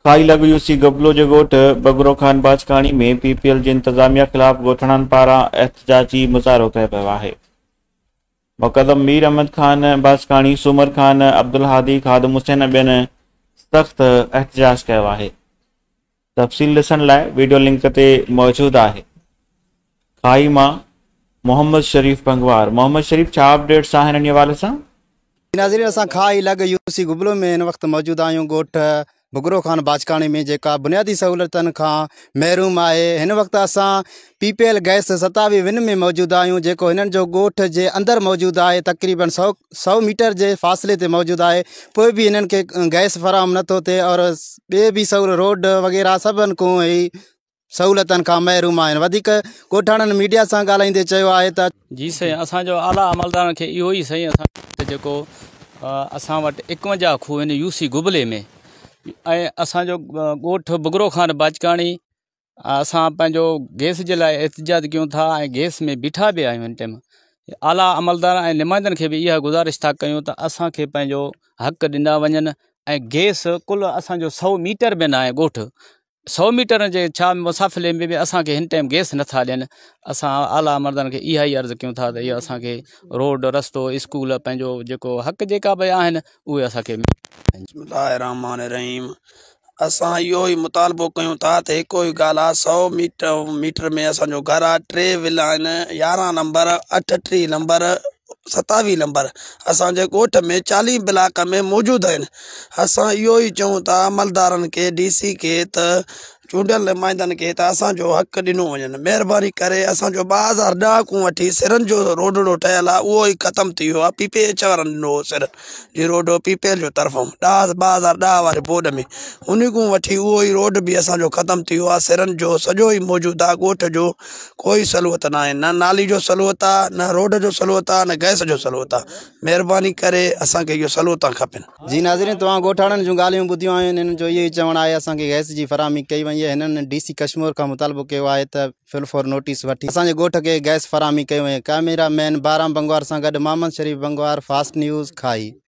کاهي لڳ يوسي گبلو جي ڳوٺ Bagro Khan Bajkani ۾ P P L جي انتظاميا خلاف ڳوٺاڻن پاران احتجاجي مظاهرو ڪيو ويو آهي. مقدم مير احمد خان باجڪاڻي، سومر خان، عبدالهادي، خادم حسين ۽ ٻين سخت احتجاج ڪيو آهي. تفصيل ڏسڻ لاء ويڊيو لنڪ تي موجود آهي. کاهي مان محمد شريف پنگوار محمد شريف ڇا اپڊيٽس آهن ان حوالي سان؟ ناظرين اسان کاهي لڳ يو سي گبلو ۾ هن وقت موجود آهيون ڳوٺ بگرو خان باجڪاڻي ۾ جيڪا بنيادي سهولتن کان محروم آهي هن وقت اسان P P L gas 27 one ۾ موجود آهيون جيڪو هنن جو ڳوٺ جي اندر موجود آهي تقريبن سو ميٽر جي فاصلي تي موجود آهي پوء به هنن کي گئس فراهم نٿو ٿئي اور ٻي به سهولت روڊ وغيره سڀن کان هي سهولتن کان محروم آهن وڌيڪ ڳوٺاڻن ميڊيا سان ڳالهائيندي چيو آهي ته. جي سائين اسان جو اعليٰ عملدارن کي اهو ئي سائين اسان ته جيڪو اسان وٽ 51 کوهه آهن يو سي گبلي ۾ ۽ اسان جو ڳوٺ بگرو خان باجڪاڻي اسان پنهنجو گئس جي لاء احتجاج ڪيون ٿا ۽ گئس ۾ بيٺا به آهيون هن ٽائيم اعليٰ عملدار ۽ نمائندن کي به اها گذارش ٿا ڪيون ته اسان کي پنهنجو حق ڏنا وڃن ۽ گئس ڪل اسان جو سو ميٽر به ناهي ڳوٺ سو ميٽر جي ڇا مسافلي ۾ به اسان کي هن ٽائيم گئس نٿا ڏين اسان اعليٰ عملدارن کي اها ئي عرض ڪيون ٿا ته اهو اسان کي روڊ رستو اسڪول پنهنجو جيڪو حق جيڪا به آهن اهي اسان کي بسم الله الرحمن الرحيم اسان اهو ئي مطالبو ڪيون ٿا ته هڪ ئي ڳالهه آهي سو ميٽر ميٽر ۾ اسان جو گهر آهي ٽي ول آهن 11 نمبر 38 نمبر 27 نمبر اسان جي ڳوٺ ۾ 40 بلاڪ ۾ موجود آهن اسان اهو ئي چئون ٿا عملدارن کي ڊي سي کي ته چونڊيل نمائندن کي ته اسان جو حق ڏنو وڃن مهرباني ڪري اسان جو 2010 کان وٺي سرن جو روڊڙو ٺهيل آهي اهو ئي ختم ٿي ويو آهي پي پي ايڇ وارن ڏنو هو سر جي روڊ پي پي ايل جو طرفون 2010 واري ٻوڏ ۾ ان کان وٺي اهو ئي روڊ به اسان جو ختم ٿي ويو آهي سرن جو سڄو ئي موجود آهي ڳوٺ جو ڪوئي سهولت ناهي نه نالي جو سهولت آ نه روڊ جو سهولت آ نه گئس جو سهولت آ مهرباني ڪري اسان کي اهو سهولتان کپن. جي ناظرين توهان ڳوٺاڻن جون ڳالهيون ٻڌيون آهن هنن جو اهو ئي چوڻ آهي اسان کي گئس جي فراهمي ڪئي وڃي هنن ڊي سي ڪشمور کان مطالبو ڪيو آهي ته فل فور نوٽيس وٺي اسان جي ڳوٺ کي گئس فراهمي ڪئي وڃي ڪئميرا مين بهرام بنگوار سان گڏ محمد شريف بنگوار فاسٽ نيوز کاهي.